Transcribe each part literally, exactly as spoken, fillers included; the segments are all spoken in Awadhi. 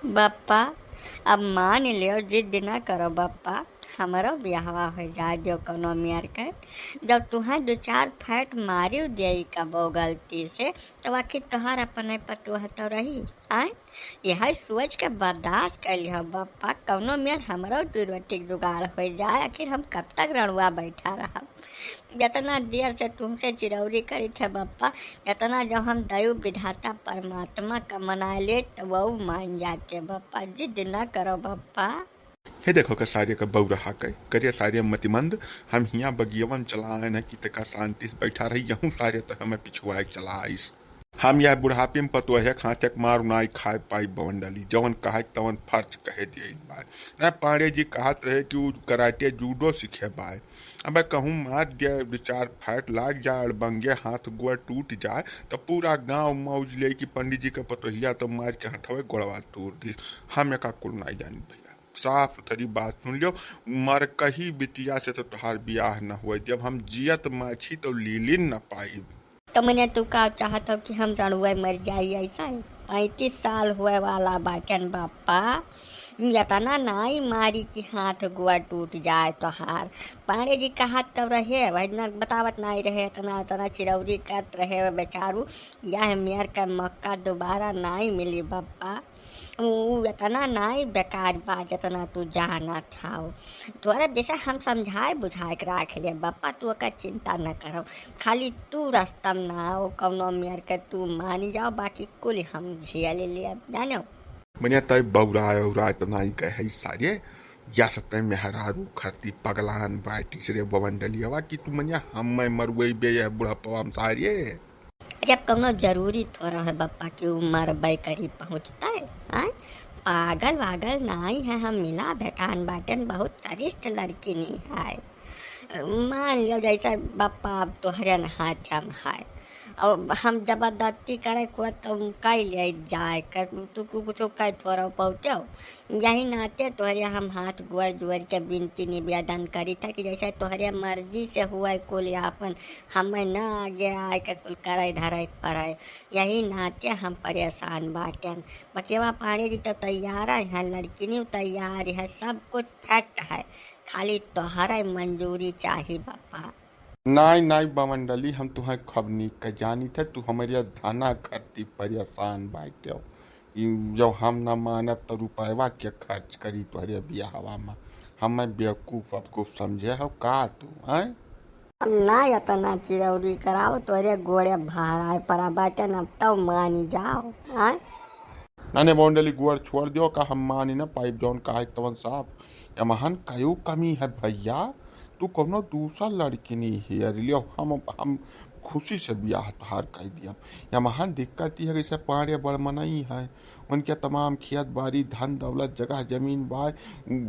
बप्पा, अब मान लियो, जिद न करो बप्पा, हमरो बियाहवा होइ जाए दियो कौनो मेर के। जब तुहें दो चार फैट मारियो देई कबो गलती से, तो आखिर तोहार अपने पतोह तो रही, आय? यह सोच के बर्दाश्त कर लियो बप्पा, कौनो मेर हमरो दू रोटी के जुगाड़ होइ जाए, आखिर हम कब तक रड़ुआ बैठा रहब? जितना देर से तुमसे चिरौरी करी थे बप्पा, इतना जब हम दयु विधाता परमात्मा का मना ले, तो वो मान जाते बप्पा, जिद न करो बप्पा। हे देखो का सारे का बौरहा के, करिया सारे मतिमंद, हम हियाँ बगियवन चला आए न कि तका शांति से बैठा रही, यहूँ सारे तो हमें पिछुआए चला आइस। हम यह बुढ़ापे में पतोहे खाते के मार नाई खाए पाई बवंडली, जवन कहे तवन फर्ज कहे दिए बाय। न पांडे जी कहत रहे कि उ कराटे जूडो सीखे बाय। अबे कहूँ मार दिया दो चार फैट लाग जाए, अड़बंगे हाथ गोड़ टूट जाए, तो पूरा गांव मौज ले कि पंडित जी के पतोहिया तो मार के हथवे गोड़वा तोड़ दी। हम एका कुल नाई जानी भैया, साफ सुथरी बात सुन लियो, मर कही बिटिया से तो तोहार बियाह न हुए, जब हम जियत माछी तो लीलिन न पाइब। तो मने तू का चाहत हो कि हम रड़ुए मर जाई ऐसा है? पैंतीस साल हुए वाला बाटन बप्पा, इतना नाई मारी कि हाथ गोड़ टूट जाए तोहार। पांडे जी कहत तो रहे, वही ना बतावत नाई रहे, इतना, इतना चिरौरी करत रहे वो बेचारू। यह मेर का मौका दोबारा नाई मिली बप्पा। ऊ इतना नाई बेकार बा, जितना तू जानत हव। तोहरे जैसे हम समझाए बुझाए के राख ले बप्पा, तू ओकर चिंता न करो। खाली तू रस्तम ना हो, कौनो मेर के तू मान जाओ, बाकी कुल हम झेल लेब, जानो। मने तय बौराए औराए तो नाई कहे सारे, या सत्य मेहरारू खरती पगलान बाटी से रे बवंडलियवा कि तू मने हम मैं मरुए बे यह बुढ़ापवा में सारे। अरे अब कौनो जरूरी थोड़ा है बप्पा कि उ मरबे करी पहुँचता है, आय? पागल वागल नाई है, हम मिला भेटान बाटन, बहुत सरिष्ठ लड़की नी है। मान लियो जैसे बप्पा अब तोहरे न हाथ हम है, अब हम जबरदस्ती करे को तो कह ले जाए कर, तू कु-, कुछ कह थोड़ा पहुँचो। यही नाते तोहरे हम हाथ गोड़ जोड़ के विनती निवेदन करी था कि जैसे तोहरे मर्जी से हुए कुल आपन, हमें ना आगे आए के कुल करे धरे के पड़े। यही नाते हम परेशान बाटेन। बकेवा पांडे जी तो तैयार है, लड़किनी तैयार है, सब कुछ फैक्ट है, खाली तोहरे मंजूरी चाही बप्पा। नाई, नाई बवंडली, हम तुहें खब नीक के जानी थे, तू हमरे धना खरती परेशान बाटे। ई जब हम ना मानब, तो रुपयवा के खर्च करी तोहरे बियाहवा में? हमें बेवकूफ वकूफ समझे हो का तू, हैं? अब ना इतना चिरौरी कराओ, तोहरे गोड़े भराए पड़ा बाटे, अब तो मानी जाओ, हैं? नाने बवंडली, गोड़ छोड़ दियो, का हम मानी ना पाइब जौन कहा तवन साहब? एमहन कयू कमी है भैया, तू कौनो दूसर लड़किनी हेर लियो, हम, हम खुशी से बियाह तोहार कर दियब। एमहन दिक्कत ई है कि जैसे पांडे बड़ मनई है, उनके तमाम खेत बाड़ी, धन दौलत, जगह जमीन बा,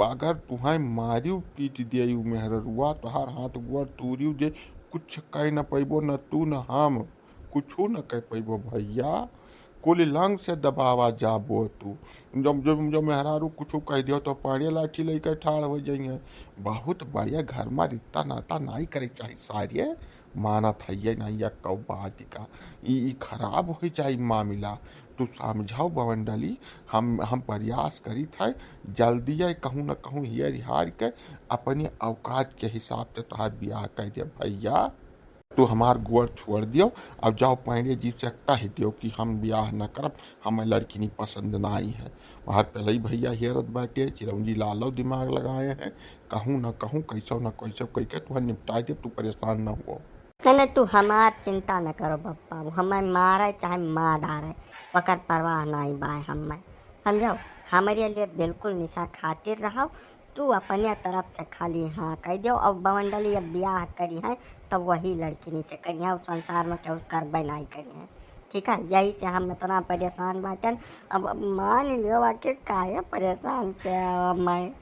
अगर तुहें मारियो पीट दियो मेहररुआ, तोहार हाथ गोड़ तूरियो दे, कुछ कह न पैबो, न तू न हम। कुछू न कह पइबो भइया, कुल लंग से दबावा जाबो तू। जब, जब, जब मेहरारू कुछू कह दियो तो पाड़े लाठी लइके ठाड़ होइ जइहें। बहुत बढ़िया घर मा रित्ता नाता नाई करे के चाही सारे, मानत हइये नाई एक्कउ बात का। ई, ई खराब होइ जाई मामिला। तू समझाओ बवंडली, हम, हम प्रयास करित है, जल्दिये कहूँ न कहूँ हेर हार के अपने औकात के हिसाब से तोहार बियाह कइ देब भइया। तू हमार गोड़ छोड़ दियो, अब जाओ पांडे जी से कह दियो कि हम बियाह न करब, हमें लड़किनी पसंद नाई है। वहाँ पहले ही भइया हेरत बाटे, चिरौंजी लालो दिमाग लगाए हैं, कहूँ न कहूँ, कैसो न कैसो कइके तुहर निपटाइ देब, तू परेशान न हुओ। चले तू हमार चिंता न करो बप्पा, वो हमें मारे चाहे मार डारे, ओकर परवाह नाई बाय हमें, समझो, हमरे लिए बिल्कुल निशा खातिर रहो, तू अपने तरफ से खाली हाँ कह दियो। अब बवंडली अब बियाह करिहैं, तब वही लड़किनी से करिहैं, उस संसार में केहू से करबे नाई करिहैं। ठीक है, यही से हम इतना परेशान बाटन। अब मान लियो, आखिर काहे परेशान किया मैं?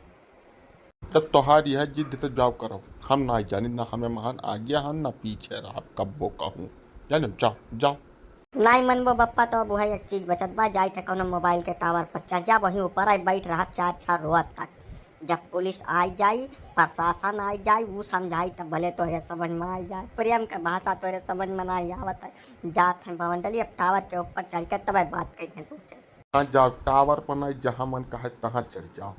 जब तोहार यह जिद, तो जाओ करो, हम ना जानी, ना हमें महान आगे हन, ना पीछे रहा, कब्बो कहूँ, जाने, जाओ, जाओ। नाई मनबो बप्पा, तो अब उहे एक चीज बचत बा, जाई त कौनो मोबाइल के टावर पर चढ़ जा, वहीं ऊपर आई बैठ रहा चार चार रोज तक। जब पुलिस आई जाई, प्रशासन आई जाई, ऊ समझाई तब भले तोहरे समझ में आई जाए। प्रेम के भाषा तोहरे समझ में नाई आवत है। जात हैं बवंडली, अब टावर के ऊपर चढ़ के तबे बात कही हैं तुमसे। ना जाओ, टावर पर नहीं, जहाँ मन कहे तहाँ चढ़ जाओ।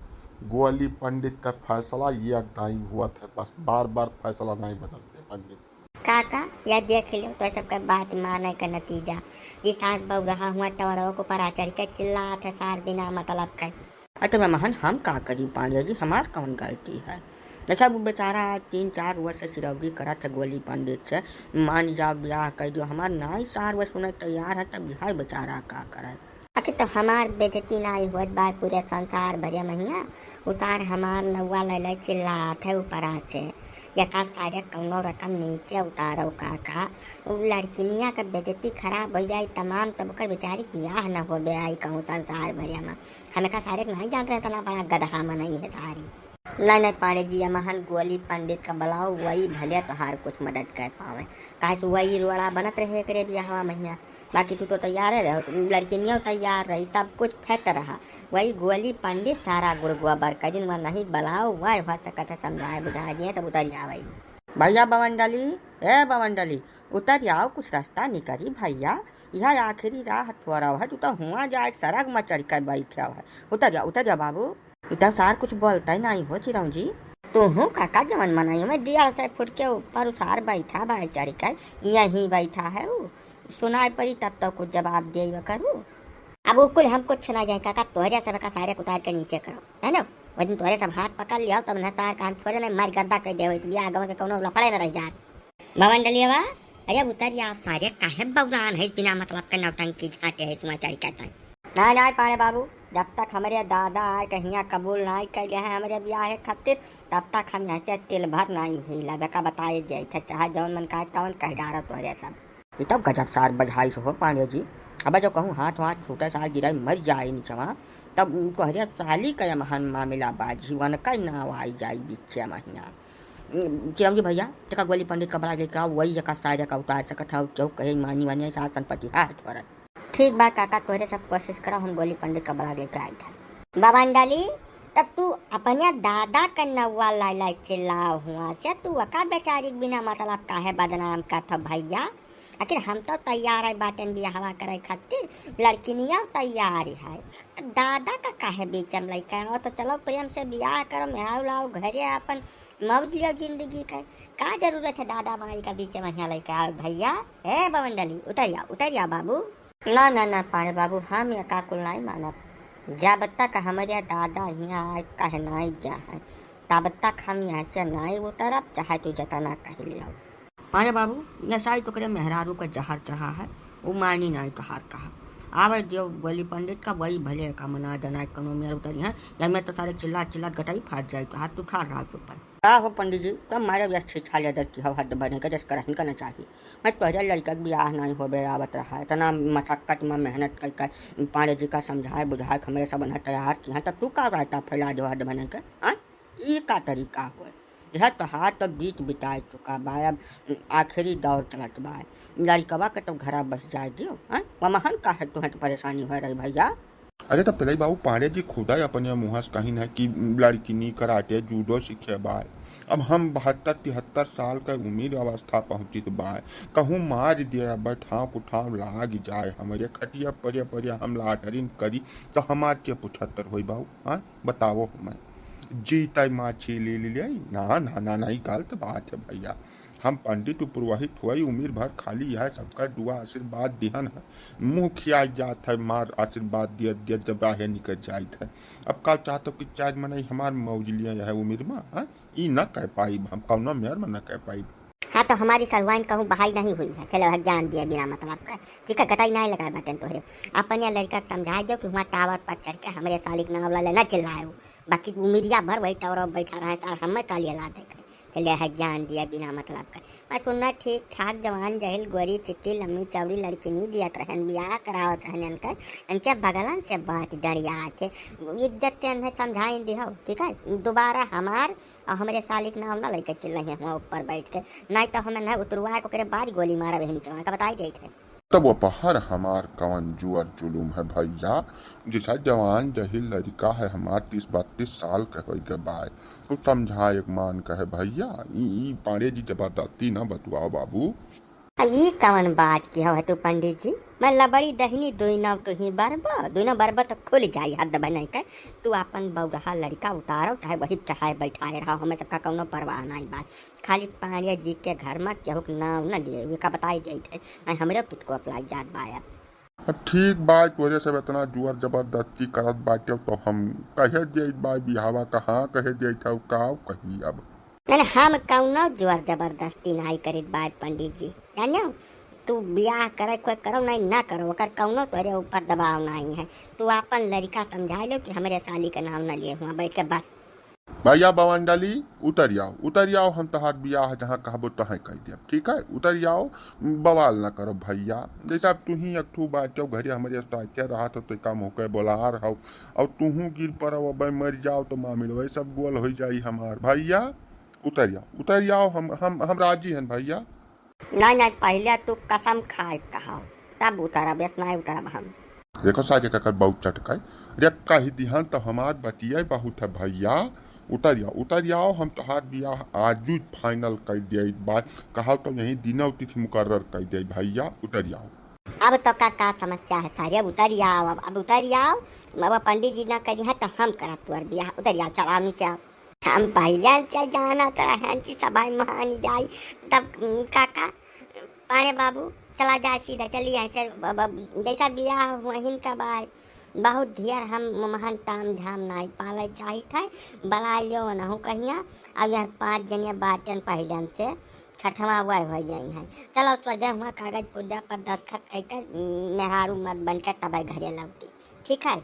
गोली पंडित का फैसला ये नहीं हुआ था, बस बार बार फैसला नहीं बदलते पंडित। काका, यह देख लो तो सबका बात माने का नतीजा। ये सार बउरहा हुआ टावर को पर आ चढ़ के चिल्लात है सार बिना मतलब के। अरे तो महन, हम का करी पांडे जी, हमार कौन गलती है? अच्छा, वो बेचारा आज तीन चार वर्ष से चिरौरी करत है गोली पंडित से, मान जाओ ब्याह कर दियो, हमार नाई सार वह सुने तैयार है, तब यह बेचारा का करे? आखिर तो हमार बेइज्जती नाई होत बा पूरे संसार भरे महिया, उतार हमार नौवा ले ले चिल्लात है ऊपरा से, यका सारे कौनो रकम नीचे उतारो काका, उ लड़किनिया के बेइज्जती खराब हो जाई तमाम, तब ओकर बेचारी बियाह न होबे आई कहूँ संसार भरे में। हम एका सारे के नहीं जानते, इतना बड़ा गदहा मनई है सारी। नहीं, नहीं, पांडे जी, अमहन गोली पंडित का बुलाओ, वही भले तोहार कुछ मदद कर पावे। काहे से वही रोड़ा बनत रहे एकरे बियाहवा महिया। बाकी तू तो तैयार रहो, तू लड़किनियों तैयार रही, सब कुछ फिट रहा। वही गोली पंडित सारा गुड़ गोबर कर दिन, वह नहीं बुलाओ, वह हो सकत है समझाए बुझाए दिए, तब उतर जावे। भैया बवंडली, ए बवंडली, उतर जाओ, कुछ रास्ता निकरी भैया, यह आखिरी राह थोड़ा है, तू तो हुआ जाए सरग में चढ़ कर बैठा है। उतर जा, उतर जा बाबू। ई तो सार कुछ बोलता ही नहीं हो चिरौंजी। तू हूँ काका जवन मनई में डेढ़ सौ फुट के ऊपर उसार बैठा बा चढ़ कर, यहीं बैठा है उ। सुनाई पड़ी तब तो कुछ जवाब देबे करू। अब उ कुल हम कुछ ना जाए काका, तोहरे सब का सारे उतार के नीचे करो, है ना? वो दिन तोहरे सब हाथ पकड़ लिया तब न सार का हम छोड़े नहीं, मार गर्दा कर दे, बियाह गवन के कौनो लफड़े न रह जात। बवंडलियवा, अरे उतर या सारे, काहे बौरान है बिना मतलब के नौटंकी झांटे है तुम्हारे चढ़ के ताई। ना, ना, पाड़े बाबू, जब तक हमरे दादा आए कहिया कबूल नाई कैले हैं हमरे बियाह खातिर, तब तक हम यहाँ से तिल भर नाई हिला। बेका बताए जाई थे, चाहे जौन मन कहे तौन कह डारा तोहरे सब। ई तो गजब सार बझाई से हो पांडे जी। अब जो कहूँ हाथ वाथ छूटे सार गिराई मर जाए निचवा, तब उ तोहरे साली का यमहन मामला बा, जीवन का नाव आई जाई बीचे महिया। चिरौंजी भैया, तेका गोली पंडित का बड़ा लेके आओ, वही एका सारे का उतार सकत है, केहू कहे मानी वानी सार संपत्ति है थोड़ा। ठीक बा काका, तोहरे सब कोशिश करो, हम गोली पंडित का बड़ा लेके आई थे। बवंडली, तब तू अपने दादा का नौवा लाई लाई चिल्लाओ हुआ से, तू ओका बेचारी के बिना मतलब काहे बदनाम करत हो भैया? आखिर हम तो तैयार है बाटेन बियाहवा करे खातिर, लड़किनिया तैयार है। दादा का काहे बीच में लइके आओ, तो चलो प्रेम से बियाह करो, मेहरारू लाओ घरे, अपन मौज लियो जिंदगी के। का जरूरत है दादा माई का बीच में यहाँ लइके आओ भैया? ए बवंडली, उतर जा, उतर जा बाबू। ना, ना, ना पाड़े बाबू, हम ये का कुल नहीं मानब। जब तक हमरे दादा यहाँ आए कहे नहीं गया है, तब तक हम यहाँ से नहीं उतरब, चाहे तू जतना कह लियो। पाड़े बाबू, ये साई तोकरे मेहरारू का जहर चढ़ा है, वो मानी नहीं तोहार कहा। आवे दियो गोली पंडित का, वही भले का मना जना कनो मेर उतरी है, या मेर तो सारे चिल्ला चिल्ला गटाई फाट जाए, तो हाथ उठा रहा चुप है। का हो पंडित जी, तब मारे भी अच्छी छाले दर की हवा हद बने का जस करहन का न चाहिए। मैं तोहरे लड़का के बियाह नहीं होबे आवत रहा, इतना मशक्कत में मेहनत कर कर पाड़े जी का समझाए बुझाए के हमरे सब उन्हें तैयार किया, तब तू का रायता फैला दो हद बने के, हाँ? ई का तरीका हुए? यह तोहार तो बीत बिताए चुका बा, अब आखिरी दौर चलत बा। लड़कवा के तो घरा बस जाए दियो, हैं? वमहन का है तुम्हें तो परेशानी हो रही भैया? अरे तो पहले बाबू पांडे जी खुदा अपने मुँह से कहिन है कि लड़किनी कराटे जूडो सीखे बा। अब हम बहत्तर तिहत्तर साल के उम्र अवस्था पहुँचित बा, कहूँ मार दिया बैठाव कुठाव लाग जाए हमरे खटिया परे परे हम लाटरिन करी तो हमार के पुछत्तर होई बाबू, हाँ? बताओ हमें। जीतै माछी ले ले ले। ना, ना, ना, ना, ई गलत बात है भैया। हम पंडित पुरोहित हुई, उम्र भर खाली है, सबका दुआ आशीर्वाद दिहन है। मुँह खियाई जात है, मार आशीर्वाद दियत दियत जब राहे निकल जाइत है। अब का चाहत हो कि चार मनई हमार मौज लिया है उम्र में, हाँ? ई ना कह पाई, हम कौनो मेहर में ना कह पाई। हाँ, तो हमारी सढ़ुआइन कहूँ बहाई नहीं हुई है, चलो है ज्ञान दिए बिना मतलब का, ठीक है, गटाई नहीं लगाए बाटेन तोहरे। अपन या लड़का के समझाए दो कि हुआ टावर पर चढ़ के हमरे साली के नाम ला लेना चिल्लाए हो, बाकी उमिरिया भर वही टावर पर बैठा रहे सार, हमें कालिया ला देख। चलिए है ज्ञान दिया बिना मतलब का। मैं सुनना ठीक ठाक जवान जहिल गोरी चिट्टी लम्मी चौड़ी लड़किनी दियत रहन, बियाह करावत रहन इनकर, इनके बगलन से बात डरिया थे। इज्जत से इन्हें समझाइन दिहो, ठीक है, दोबारा हमार और हमरे साली के नाम ना लेके चिल्लाइए हुआ ऊपर बैठ के, नहीं तो हमें ना उतरवा के ओकरे बाद गोली मारा बहिनी चवा का बताई देत है। तब वो पहर हमार कवन जुअर जुलुम है भैया, जैसा जवान जहिल लड़का है हमार तीस बत्तीस साल के होई के बाय, तू समझा एक मान कहे भैया, ई, ई पांडे जी जबरदस्ती ना बतुआओ बाबू। अब ई कवन बात किहौ है तू पंडित जी? मैं लबड़ी दहिनी दुइनौ तुहीं बरबो, दुइनौ बरबो तो खुल जाई हद बनै के। तू आपन बौरहा लड़िका उतारौ, चाहे वही चढ़ाए बैठाए रहौ, हमें सबका कौनो परवाह नाई बा। खाली पांड़े जी के घर में केहू के नाव न लिए, उनका बताई देइत है, नाई हमरे पुत को अपलाई जात बा अब। अब ठीक बा, तोहरे सब एतना जोर जबरदस्ती करत बाटे, तो हम कहे देइत बा बियाहवा कहाँ कहे देइत हौ, का कही अब। नाई, नाई, हम कौनो जोर जबरदस्ती नाई करित बाय पंडित जी, जान्यो? तू बियाह करे कोई करो नाई ना करो, ओकर कौनो तोरे ऊपर दबाव नाई है। तू आपन लड़िका समझाइ लो कि हमरे साली के नाव न लिए हुआ बैठ के बस। भैया बवंडली, उतरि आओ, उतरि आओ, हम तोहार बियाह जहाँ कहबो तहाँ कइ देब, ठीक है? उतरि आओ, बवाल ना करो भैया। जैसा अब तुहीं एक ठू बाटो घरे हमरे साथे रहत हो, तो का मुँह के बोलार हो, और तुहूँ गिर पड़ो, अब मर जाओ तो मामिलो सब गोल होइ जाई हमार। भैया, उतरि आओ, उतरि आओ, हम, हम, हम राजी हन भैया। नाई, नाई, पहिले तू कसम खाए कहाओ, तब उतरब, ऐस नाई उतरब हम। देखो साजे काकर बहुत चटकाई, रे कहि दिहन तो हमार बतिया बहुत है भैया। उतरि आओ, उतरि आओ, हम तोहार बियाह आजू final कइ देइत बा, कहाओ तो यही दिनौ तिथि मुकर्रर कइ देइत भैया, उतरि आओ। अब तो का, का समस्या है सारे, अब उतरि आओ, अब, अब उतरि आओ, अब पंडित जी ना करिहैं तो हम करब तोहर बियाह, उतरि आओ, चल आओ नीचे आओ। हम पहिले से जानत रहन कि सबै मान जाई। तब, उम, काका, पांड़े बाबू, चला जाए सीधा, चली यहाँ से, ब-, ब-, जैसा बियाह हुआ हिनका बाय, बहुत ढेर हम महन ताम झाम नाई पाले चाहित है, बलाइ लियो नहु कहिया। अब यहाँ पाँच जने बाटन पहिले से, छठवाँ वह होइ गई है। चलो सोझे हुआ कागज पुर्जा पर दस्तखत कइके, उम, मेहरारू मत बन के तबै घरे लौटी, ठीक है?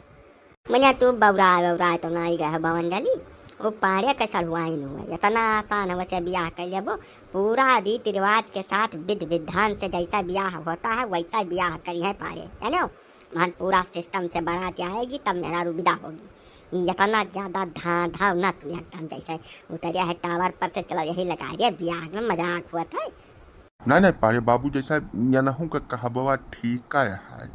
मने तू बौराए, बौराए तो नाई गए हो बवंडली, वो पांड़े के सढ़ुआइन हुए, इतना आसान है वैसे बियाह कर लेबो, पूरा रीति रिवाज के साथ विधि विधान से जैसा बियाह होता है वैसा बियाह करिहैं पांड़े, जानो? वहाँ पूरा system से बारात आएगी तब मेहरारू विदा होगी। ये इतना ज्यादा धां धाव ना तू एकदम जैसे उतरिया है tower पर से, चलो यही लगा रे बियाह में मजाक हुआ था। नाहीं, नाहीं, पांड़े बाबू जैसा यनहू के कहबवा ठीक है।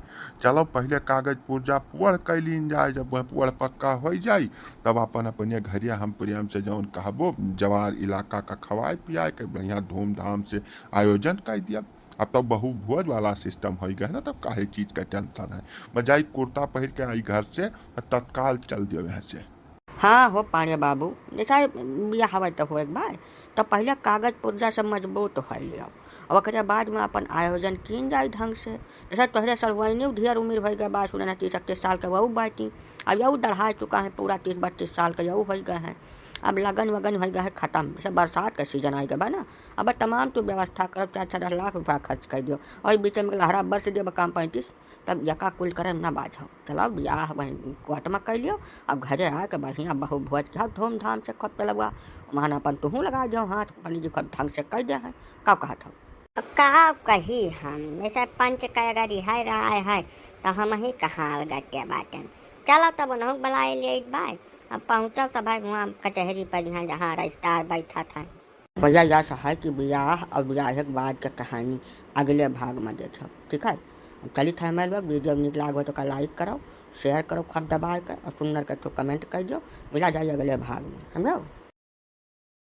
चलो पहिले कागज पुर्जा पुअड़ कइ लीन जाए, जब वह पुअड़ पक्का होइ जाई, तब अपन अपने घरिया हम प्रेम से जौन कहबो, जवार इलाका का खवाए पियाए के बढ़िया धूमधाम से आयोजन कइ दिया। अब तो बहु भोज वाला system होइ गए ना, तब काहे चीज का tension है। बजाई कुर्ता पहिर के आई घर से, तत्काल चल दियो यहाँ से। हाँ हो पांड़े बाबू, जैसा बियाह हवै तो हो एक बार, तो पहिले कागज पुर्जा सब मजबूत होइ लियो, अब ओकरे बाद में अपन आयोजन कीन जाई ढंग से। जैसे तोहरे सढ़ुआइनी ढेर उमिर होइ गए बा, सुने ना तीस इकतीस साल के वहू बाटी, अब यहू दढ़ाए चुका है, पूरा तीस बत्तीस साल के यहू होइ गए हैं। अब लगन वगन होइ गए है खतम, जैसे बरसात का season आइ गए बा ना, अब तमाम तू व्यवस्था करब, चार छह लाख रुपया खर्च कइ दियो, और बीच में लहरा बरस दियो, अब काम पैंतीस तब यका कुल करे न बाझो। चलो बियाह वहीं कोर्ट में कइ लियो, अब घरे आके बढ़िया बहु भोज के धूमधाम से खूब चलवा, वहाँ अपन तुहूँ लगा दियो हाथ, पंडित जी खूब ढंग से कइ दे हैं। का कहत हो? अब का कही हम, जैसे पंच के अगर इहे राय है, तो हम ही कहाँ अलगट्टे बाटेन। चलो तब उन्हों बुलाए ले बाय, अब पहुँचो सब है वहाँ कचहरी पर, यहाँ जहाँ रजिस्ट्रार बैठा था। भैया, यह है कि बियाह और बियाह के बाद के कहानी अगले भाग में देखो, ठीक है? अब चलित है हमारे लोग, video नीक लाग हो तो का like करो, share करो खूब दबा के, और सुंदर के तो comment कर दो। मिला जाए अगले भाग में, समझो?